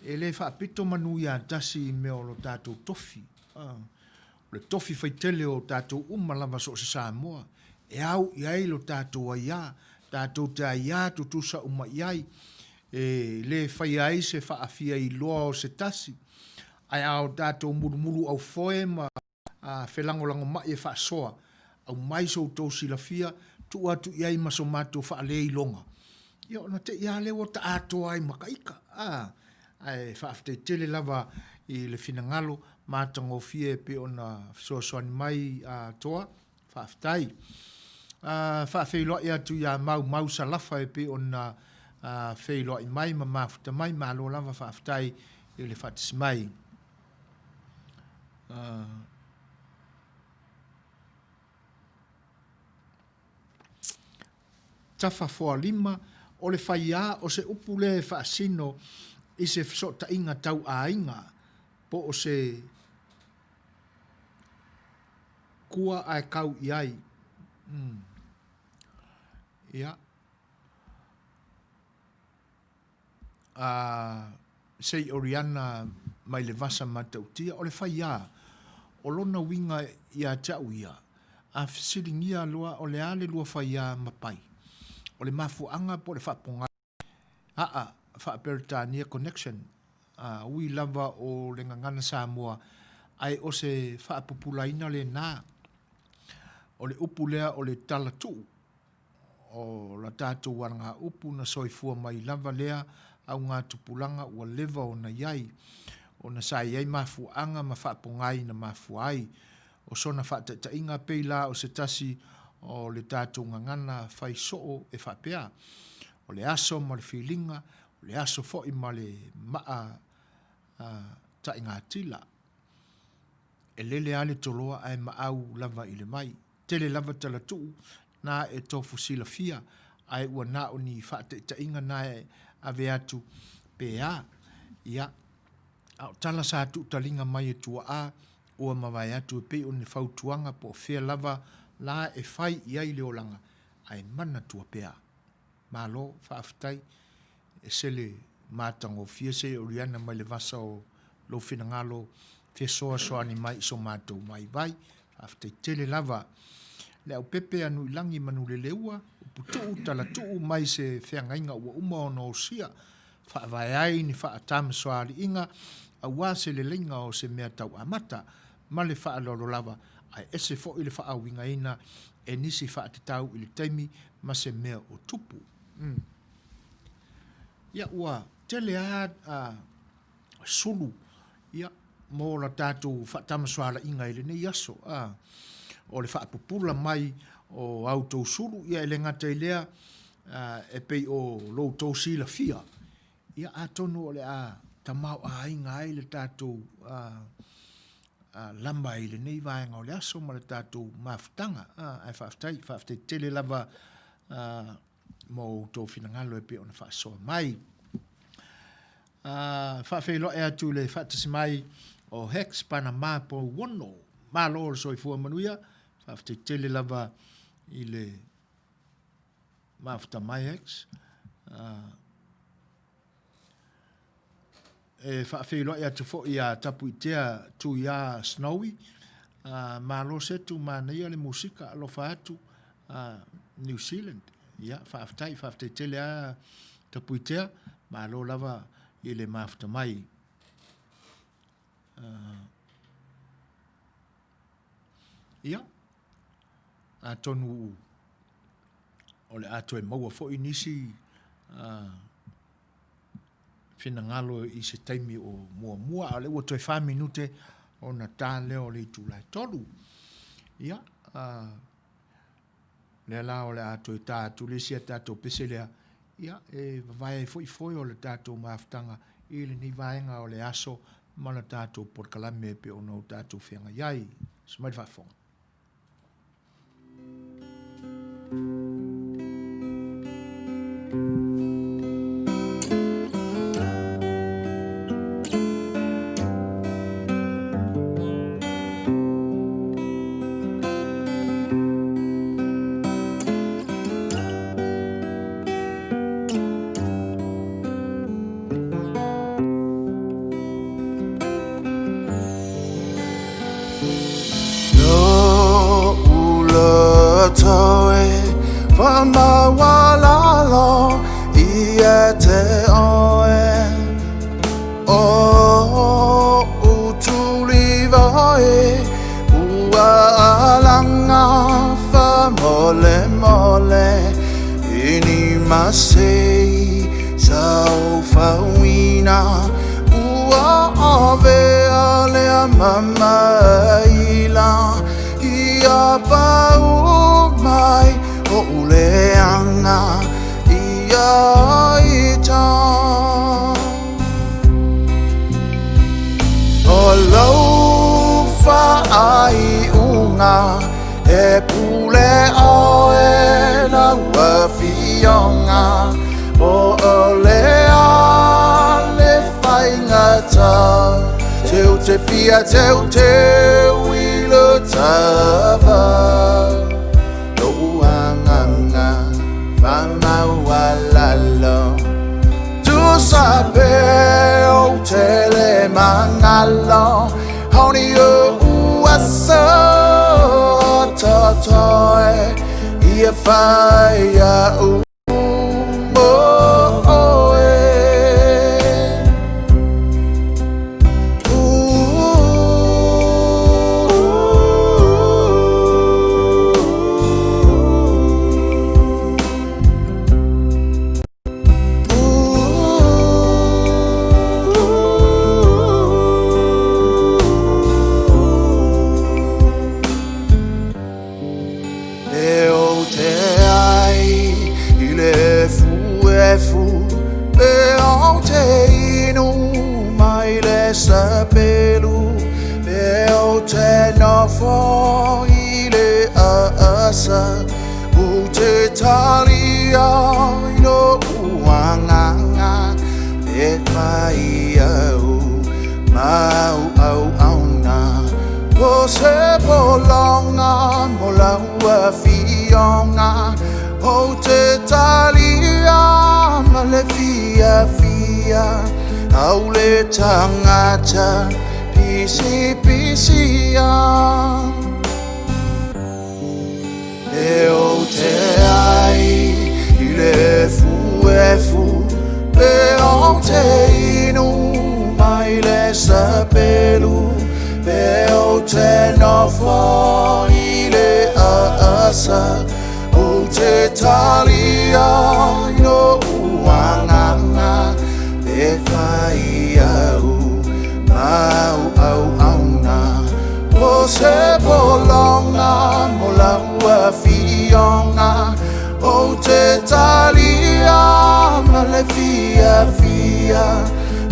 e le faapito manu ia tasi i mea o lo tatou tofi. O le tofi faitele o tatou uma lava so o se Samoa, e au i ai lo tatou aiā, tatou te aiā tutusa uma i ai, e le faia ai se faafiailoa o se tasi, ae a o tatou mulumuluaufoe ma felagolagomai e faasoa, aumai so outou silafia, tuu atu i ai ma so matou faaleiloga, ia ona te i lava lea ua ta atoa ai ma ka ika. A, ae faafetai tele lava i le finagalo matagofie e pei ona fesoasoani mai a Toa, faafetai. A, faafeiloai atu ia Maumau Salafa e pei ona feiloai mai ma mafuta mai, malo lava faafetai i le faatasi mai. Tafafoalima, o le faiā o se upu lea e faasino i se fesootaiga tau aiga po o se kua ae kau i ai. Mm. Ia. A Seoriana mai le vasa matautia, o le faiā, o lona uiga ia te au ia, a fesiligia loa o le a le lua faiā ma pai, o le mafuaaga po o le faapogai aa faa-Peretania connection, a ui lava o le gagana Samoa, ae o se faapupulaina lena o le upu lea o le tala tuu. O la tatou alagaupu na soifua mai lava lea augatupulaga ua leva ona i ai, ona sa i ai mafuaaga ma faapogai na mafua ai. O sona faataitaiga pei la o se tasi o le tatou gagana fai soo e faapea, o le aso ma le filiga, o le aso foi ma le maa taigatila. E lele lava le toloa ae maau lava i le vai. Tele lava talatuu na e tofu silafia ae ua na o ni faataitaiga na e ave atu pe a. Ia, a o tala sa tuutaliga mai e tuaa ua mavae atu e pei o ni fautuaga po o fea lava la e fai i ai le olaga ae manatua pea. Malo, faafetai. E sele matagofie se Oriana mai le vasa o lou finagalo fesoasoani mai i so matou vaivai. Faafetai tele lava. Leaupepe a Nuilagi Manuleleua, Uputuu, Talatuu mai se feagaiga ua uma ona osia, faavae ai ni faatamasoaliiga aua se leleiga o se mea tau amata ma le faaaloalo lava, ae ese foi le faauigaina e nisi faatatau i le taimi ma se mea o tupu. Ia, ua tele lava sulu, ia, mo la tatou faatamasoalaiga i lenei aso, a. O le faapupula mai o a outou sulu, ia e le gata i lea, e pei o lo outou silafia, ia atonu o le a tamaoaiga ai le tatou lama i lenei vaega o le aso ma le tatou mafutaga. Ae faafetai, faafetai tele lava mo outou finagalo e pei ona faasoa mai. Faafeiloai atu i le faatasi mai o Hex Panama Pouono. Malo le soifua manuia, faafetai tele lava i le mafuta mai Hex. E faafeiloai atu foi ia Tapuitea Tuia Snowy. Malo Setu, manaia le musika, alofa atu New Zealand. Ia, faafetai, faafetai tele lava Tapuitea, malo lava i le mafuta mai. Ia, atonu o le a toe maua foi nisi finagalo i se taimi o muamua, a o lea ua toe fa minute ona ta lea o le itula e 3. Ia, lea la o le a toe ta atu le isi a tatou pese lea, ia, e vavae ai foi foe o le tatou mafutaga i lenei vaega o le aso ma le tatou polokalame e pei ona o tatou feagai ai. Susu mai le faafofoga.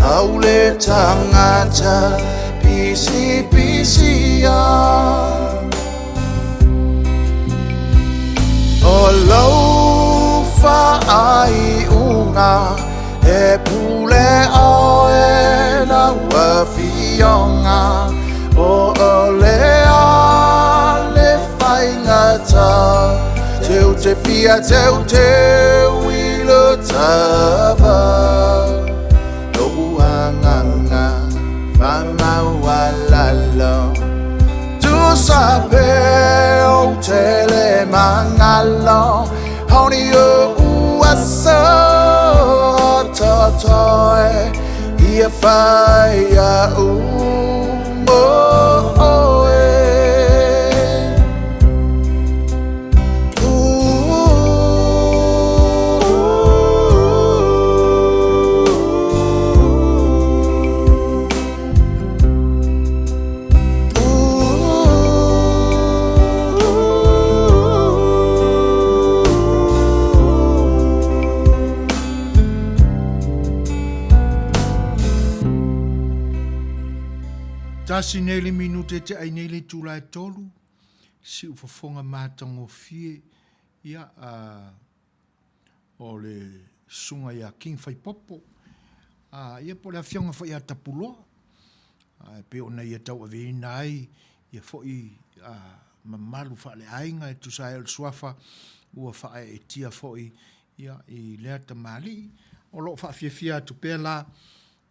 Au le tagata pisipisi a O lou faaiuga e pule oe lau afioga Po o le a le faigata Teu te fia teuteu i le tava Lou agaga faamaualalo Tusa pe ou te le magalo Honi ou aso o totoe Ia fai a'u mo oe. Tasi nei le minute te ai nei le itula e tolu, siufofoga matagofie, ia, o le susuga ia King Faipopo, a, ia po o le afioga foi ia Tapuloa, a, e pei ona ia tauaveina ai ia foi a, mamalu faaleaiga e tusa ai o le suafa ua faaeetia foi ia i lea tamalii. O lo o faafiafia atu pea la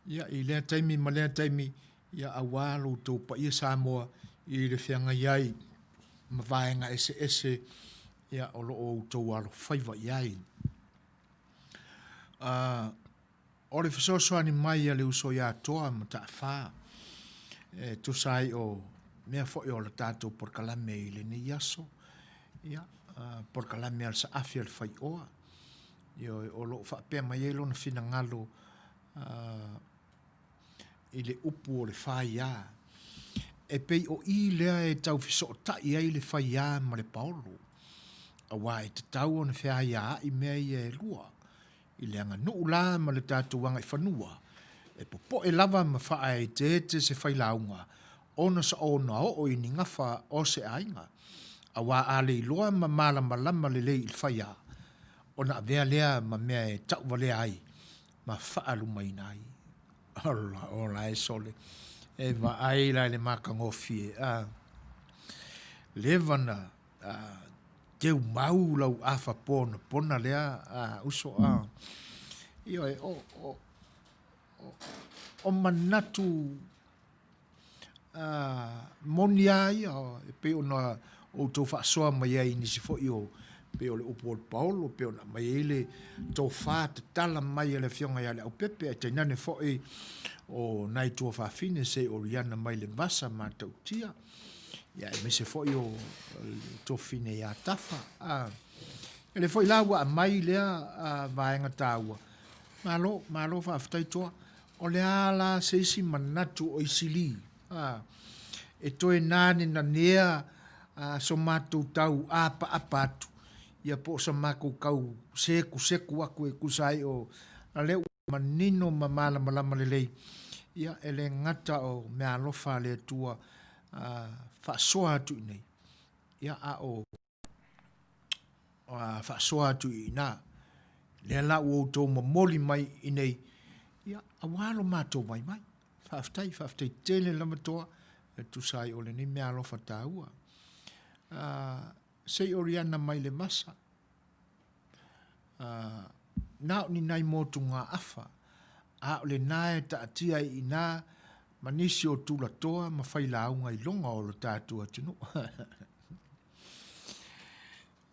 ia i lea taimi ma lea taimi ia aua lo outou paia Samoa i le feagai ai ma vaega eseese ia o lo o outou alofaiva i ai. O le fesoasoani mai a le uso ia Toa Mataafa e tusa ai o mea foi o le tatou polokalame i lenei aso, ia, polokalame a le Saafi a le Faioa, ioe, o lo o faapea mai ai lona finagalo i le upu o le faia. E pei o i lea e tau fesootai ai le faia ma le paolo, aua e tatau ona feaiaai mea ia e lua. I le aganuu la ma le tatou agaifanua, e popoe lava ma faaeteete se failauga ona saona oo i ni gafa o se aiga, aua a le iloa ma malamalama lelei i le faia, ona avea lea ma mea e tauvalea ai ma faalumaina ai. Ola, ola e sole, e vaai la i le matagofie, a leva na teumau lau afa ponapona lea a uso a. Ioe, o, o, o, o manatu moni a ia, e pei ona outou faasoa mai ai i nisi foi o, pei o le upu o le paolo, pei ona aumai ai le tofa tatala mai a le Afioga ia Leaupepe, ae tainane foi o nai tuafafine se o Riana mai le Vasa Matautia, ia aemaise foi o le tuafafine ia Tafa. A, e le foi la ua aumai lea vaega taua, malo, malo faafetai Toa. O le a la se isi manatu o Isili, a, e toe nanenanea a, so matou tau apaapa atu, ia po o sa makou kau sekuseku aku e tusa ai o lea ua manino ma malamalama lelei, ia, e le gata o meaalofa a le Atua, a, faasoa atu i inei, ia, a o faasoa atu i ina. Lea la ua outou momoli mai i inei, ia, aua lo matou vaivai. Faafetai, faafetai tele lava Toa, e tusa ai o lenei meaalofa taua. Se i Oriana mai le vasa. Na o ni nai motugaafa, a o lena e taatia ai i ina ma nisi o tulatoa ma failauga i luga o lo tatou atunuu.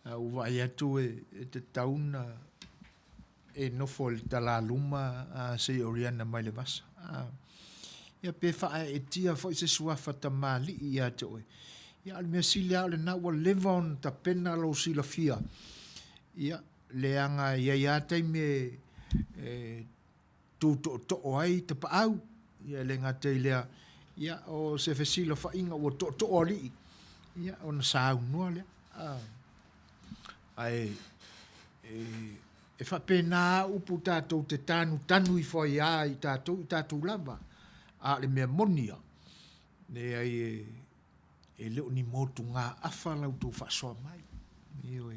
A ua vaai atu e tatau ona e nofo i le talaluma a se i Oriana mai le vasa. A, ia pe faaeetia foi se suafa tamalii ia te oe. Ia, a o le mea sili lava o lena ua leva ona tapena lou silafia. Ia, leaga e i ai lava taimi e tu tootoo ai tapaau, ia e le gata i lea, ia o se fesilafaiga ua tootoo alii, ia ona saunoa lea. Ae e, E faapena a upu tatou te tanutanu ifo ai a i tatou i tatou lava, a o le mea moni ia, leai e, e le o ni motugaafa la outou faasoa mai. Ioe.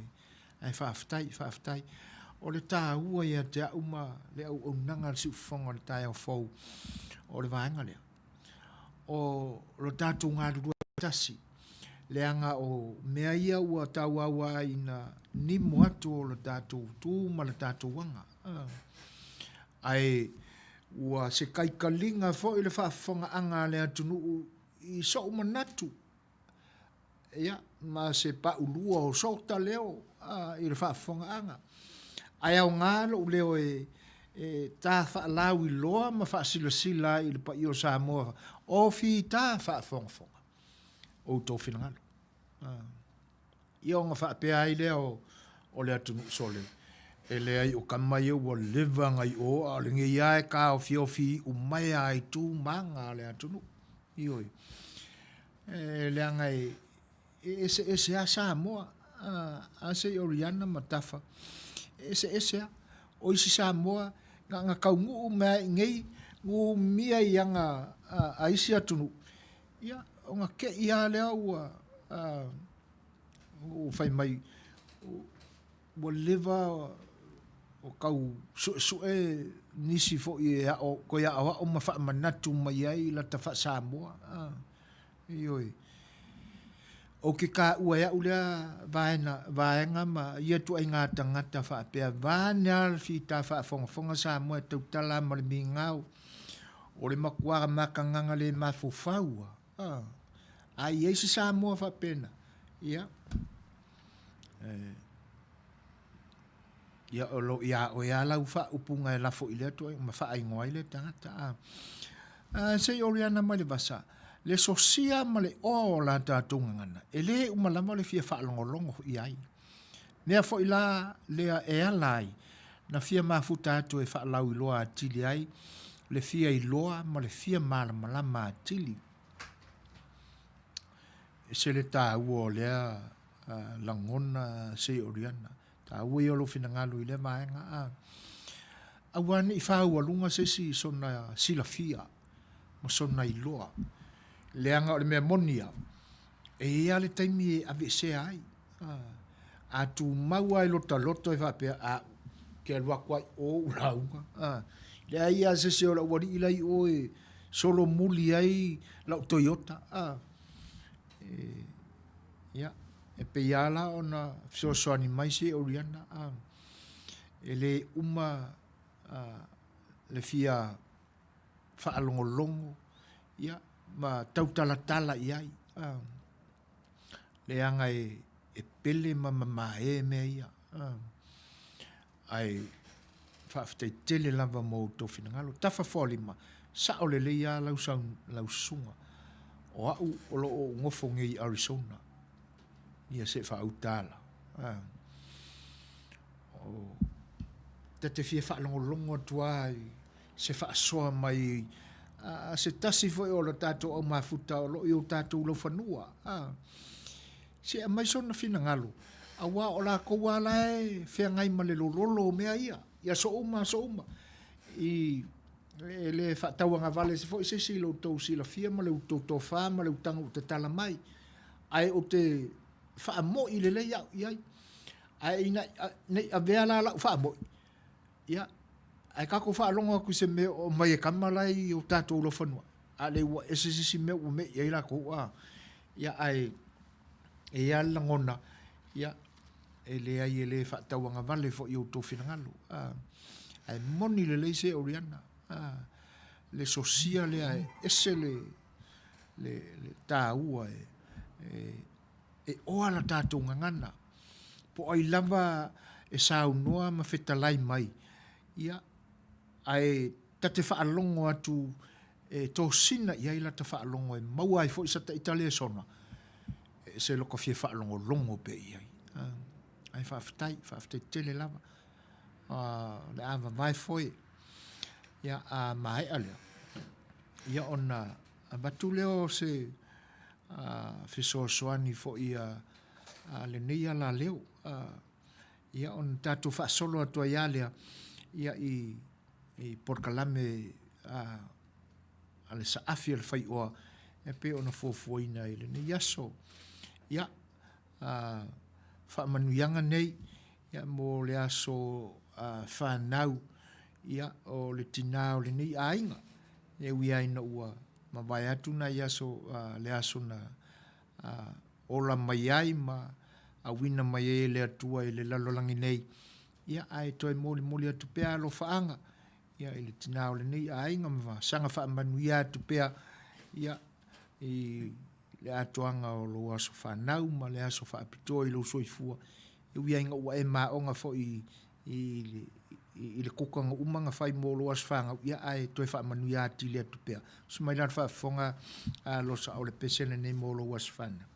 Ae faafetai, faafetai. O le taua ia te au ma le auaunaga a le siufofoga o le taeao fou, o le vaega lea. O lo tatou galulue tasi, leaga o mea ia ua tauaua ai ina nimo atu o le tatou tu ma le tatou aga. Ae ua se kaikaliga foi le faafofogaaga a le atunuu i so'u manatu, ia, ma se paulua o sota leo i le faafofogaaga. Ae aoga lou leo e ta faalauiloa ma faasilasila ai i le paia o Samoa o fita faafogafoga outou finagalo. Ia ona faapea ai lea o le atunuu sole, e leai o tama ia ua leva ona i o, a o lenei lava e taofiofi iu mai lava i tu ma aga a le atunuu. Ioe. E leaga e eseese lava Samoa, a se i o Riana ma Tafa, e eseese lava. O isi Samoa, na ona taunuu mai lava i inei, numia i aga a isi atunuu, ia, ona te i lava lea ua fai mai ua leva o tau suesue nisi foi e toe aoao ma faamanatu mai ai lata faa-Samoa. Ioe. Ou te taua e au lea vaega ma ia ituaiga tagata faapea, vaeane lava le fita faafogafoga Samoa e tautala lava ma le migao, o le matua matagaga le mafaufau lava. A i ai se Samoa faapena, ia, ia o lo o ia oe lava lau faaupuga e lafo i lea ituaiga ma faaigoa ai lea tagata. A, se i Oriana mai le vasa, le sosia ma le oa o la tatou gagana, e le uma lava le fia faalogologo i ai. Mea foi la lea e ala ai na fia mafuta atu e faalauiloa atili ai le fia iloa ma le fia malamalama atili. Ese le taua o lea lagona se i Oriana. Taua ia o lou finagalo i lea vaega. A, aua ne i fāualuga se isi i sona silafia ma sona iloa. Leaga o le mea moni lava, e i ai lava le taimi e aveesea ai. A tumau lava i lota loto e faapea, a, ou te alu atu lava i o ou lauga. A, leai lava se isi o le aualii la i o e solomuli ai lau Toyota. A, e, ia, e pei lava la ona fesoasoani mai se Oriana, a, e le uma a, le fia faalogologo, ia, ma tautalatala i ai. A, leaga e pele ma mamae mea ia. Ae faafetai tele lava mo outou finagalo. Tafa Foalima, sao lelei lava lau sau, lau susuga. O au o lo o ou nofo nei i Arizona. Ia se i faauta la. O, ta te fia faalogologo atu lava i se faasoa mai a se tasi foi o le tatou au mafuta o lo o i o tatou laufanua. A, se aumai sona finagalo, aua o lakou lava la e feagai ma le lololo o mea ia, i aso uma aso uma. I, e le faatauagavale foi se isi i lo outou silafia ma le outou tofa ma le utaga ua tatala mai, ae ou te faamoi lelei au i ai. Ae ina ne i avea la lau faamoi, Ia, ae tatou faalogo atu i se mea o aumai e tama la e i o tatou laufanua, a le ua ese se isi mea ua me'i ai latou, a. Ia, ae e i ai lava le lagona, ia, e leai e le faatauagavale foi i outou finagalo, a. Ae moni lelei se Oriana, a, le sosia lea e ese le, le, le taua e, e, e oa la tatou gagana, po o ai lava e saunoa ma fetalai mai, ia, ae ta te faalogo atu e tosina i ai lata faalogo e maua ai foi sata ita lesona, e ese lota fia faalogologo pea i ai. Ae faafetai, faafetai tele lava. O le a vavae foe, ia, a maea lea, ia ona avatu lea o se fesoasoani foi a lenei alaleo. Ia ona tatou faasolo atu ai lava lea ia i i polokalame a a le saafi a le faioa e pei ona fuafuaina i lenei aso. Ia, a faamanuiaga nei ia mo le aso a fanau ia o le tinā o lenei aiga. E ui lava ina ua mavae atu nai aso le aso na ola mai ai ma auina mai ai e le Atua i le lalolagi nei, ia ae toe molimoli atu pea alofaaga ia i le tinā o lenei aiga ma saga faamanuia atu pea ia i le atoaga o lou aso fanau ma le aso faapitoa i lou soifua, e ui lava ina ua e maoga foi i le kuka na uma ona fai mo lou aso fanau, ia ae toe faamanuia atili atu pea. Tusi mai la le faafofoga a Losa, o le pese lenei mo lou aso fanau.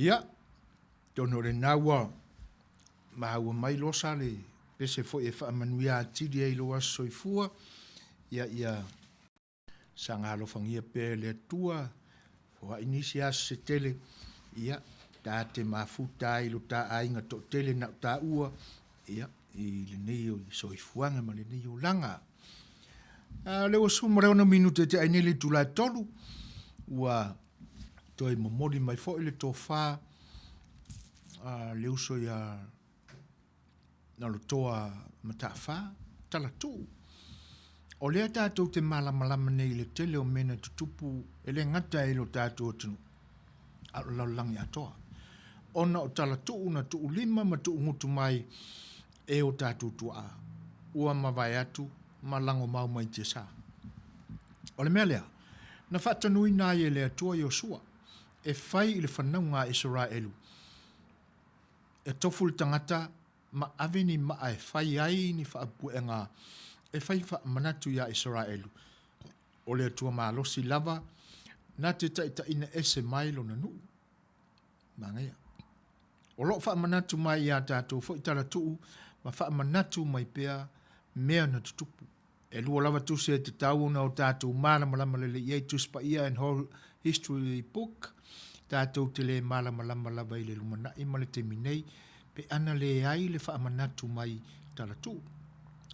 Ia, atonu o lena ua maua mai Losa le pese foi e faamanuia atili ai i lou aso soifua. Ia, ia saga alofagia pea e le Atua, foai nisi aso se tele, ia, ta te mafuta ai i lo ta aiga toatele na o taua, ia, i lenei soifuaga ma lenei olaga. A, o lea ua 16 minute te ai nei le itula e 3, ua toe momoli mai foi le tofa a le uso ia Nalotoa Mataafa, Talatuu. O lea tatou te malamalama nei i le tele o mea na tutupu e le gata i lo tatou atunuu, a o le lalolagi atoa. Ona o talatuu na tuulima ma tuugutu mai e o tatou tuaa, ua mavae atu ma lagomau mai i tiasa. O le mea lea, na faatonuina ai e le Atua Iosua, e fai i le fanauga a Isaraelu, e tofu le tagata ma ave ni maa e fai ai ni faapuega e fai faamanatu iā Isaraelu, o le Atua malosi lava na te taitaiina ese mai Lona nuu. Manaia. O lo o faamanatu mai iā tatou foi talatuu ma faamanatu mai pea mea na tutupu. E lua lava tusi e tatau ona o tatou malamalama lelei i ai, Tusi Paia and Whole History Book, tatou te le malamalama lava i le lumanai ma le taimi nei, pe ana leai le faamanatu mai talatuu.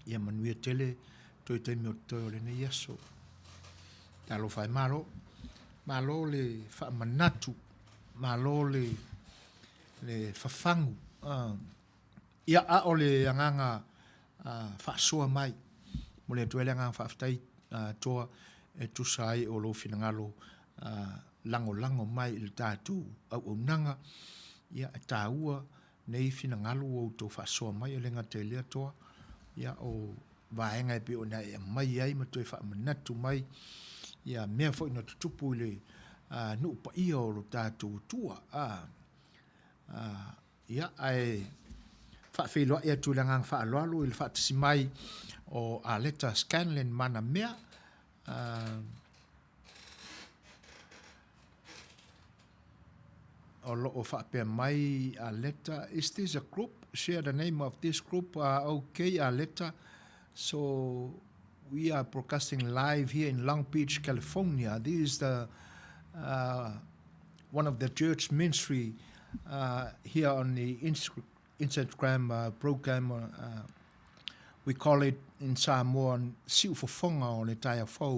Ia manuia tele toe taimi o totoe o lenei aso. Talofa e Malo. Malo le faamanatu, malo le, le fafagu. Ia, a o le agaga faasoa mai, momoli atu ai le agaga faafetai Toa e tusa ai o lou finagalo lagolago mai i le tatou auaunaga. Ia, e taua nei finagalo ua outou faasoa mai, e le gata i lea Toa, ia o vaega e pei ona e aumai ai ma toe faamanatu mai ia mea foi na tutupu i le nuu paia o lo tatou Atua. Ia, ae faafeiloai atu i le agaga faaaloalo i le faatasi mai o Aleta Scanlan Manamea, o lo o faapea mai Aleta, is this a group? Share the name of this group. Okay, Aleta. So we are broadcasting live here in Long Beach, California. This is the one of the church ministry here on the Instagram program. We call it in Samoa, Siufofoga o le Taeao Fou.